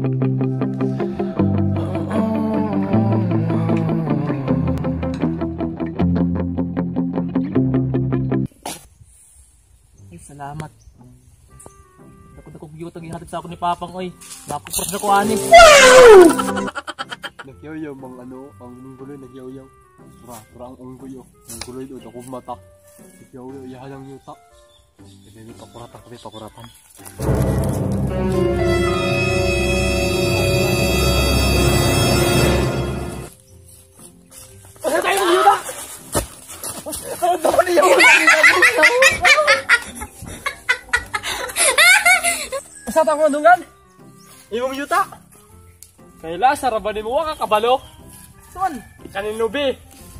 Ay, salamat. Dako-dako giyutang gihatid sa ako ni Papang oy. Nakupros na ko ani. Nagyaw-yaw mang ano, ang mungguloy nagyaw-yaw. Tura ang unggoy oh. Mungguloy do dako mata. Nagyaw-yaw iyahan ang yuta. Kaya pakuratan kami pakuratan. Ano tayo ng yuta? Ano ba niya? Sa tang nandungan? Imong yuta. Kaila sa rabani mo ka kabalo. Saan? Kaninubi,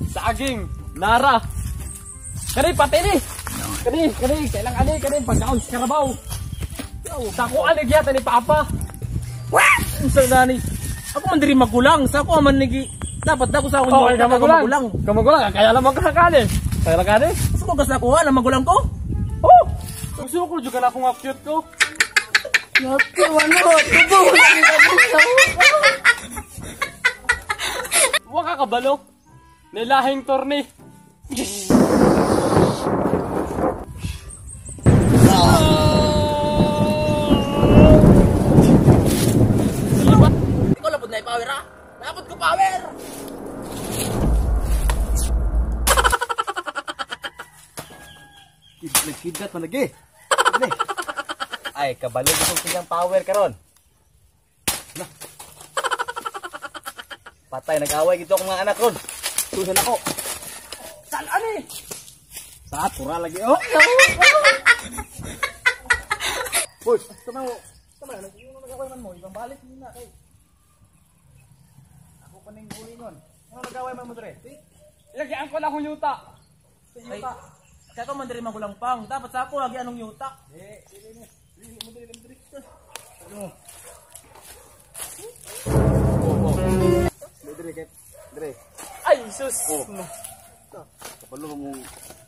saging, nara. Kani pati ni. Kani, kani kailang ani kani pagkaon sa karabaw. Sa ako ani gyata ni Papa. What? Unsa gani? Ako man diri magulang, sa ako man nigi dapat dako sa akong oh, okay, magulang. Kamagulang, kaya lamang ka kani. Kaya lang kani. Gusto ko sa ako na magulang ko? Oh. Gusto ko jud kana akong cute ko. Yati wano, tubo. Wa ka kabalo. Nilahing torni. Ikaw lapod na i-power ah. Lapod ko power. Nagkidlat man lagi. Ay, kabalo ko siyang power karon. Nah. Patay nag-away gito akong mga anak ron. Tusan ako. Saan ani? Sa pura lagi oh. Boy, tama mo. Tama na, yung nag-away man mo, ibang balik ni na kay. Ako pa ning uli nun. Ano nag-away man mo dre? Ilagian ko na akong yuta. Sa yuta. Kaya ko man diri magulang pang. Dapat sa ako lagi anong yuta. Eh, dili ni. Dili mo dili dili. Oh. Dre kay dre. Ay, sus. Oh. Kabalo mo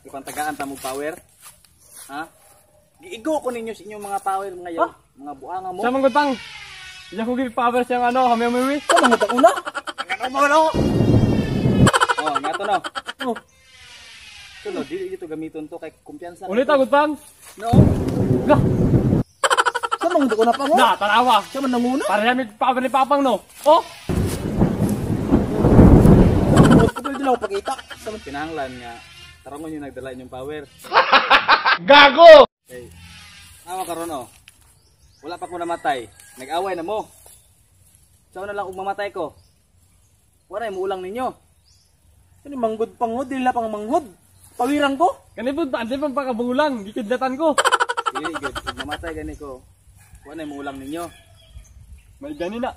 ipantagaan ta mo power. Ha? Giigo ko ninyo sa inyong mga power mga yaw, mga buanga mo. Sa manggod pang. Iya ko give power siyang ano, kami umiwi. Sa manggod una. Ano mo no? Oh, nga to no. Oh. Tulo, dili dito gamiton to kay kumpiyansa. Ulit agud pang. No. Ga. Sa manggod una pang. Na, tanawa. Siya man nanguna. Para namin power ni Papang no. Oh. Pwede lang pakita. Sa kinahanglan nga tarangon yung nagdala inyong power. Gago. Okay. Awa karon oh. Wala pa ko namatay. Nag-away na mo. Sao na lang og mamatay ko. Wala mo ulang ninyo. Kani manggod pang oh, dili pang manghod. Pawiran ko. Kani pud ante pang pakabulang, gikidlatan ko. Dili gud, ug mamatay gani ko. Wala mo ulang ninyo. May gani na.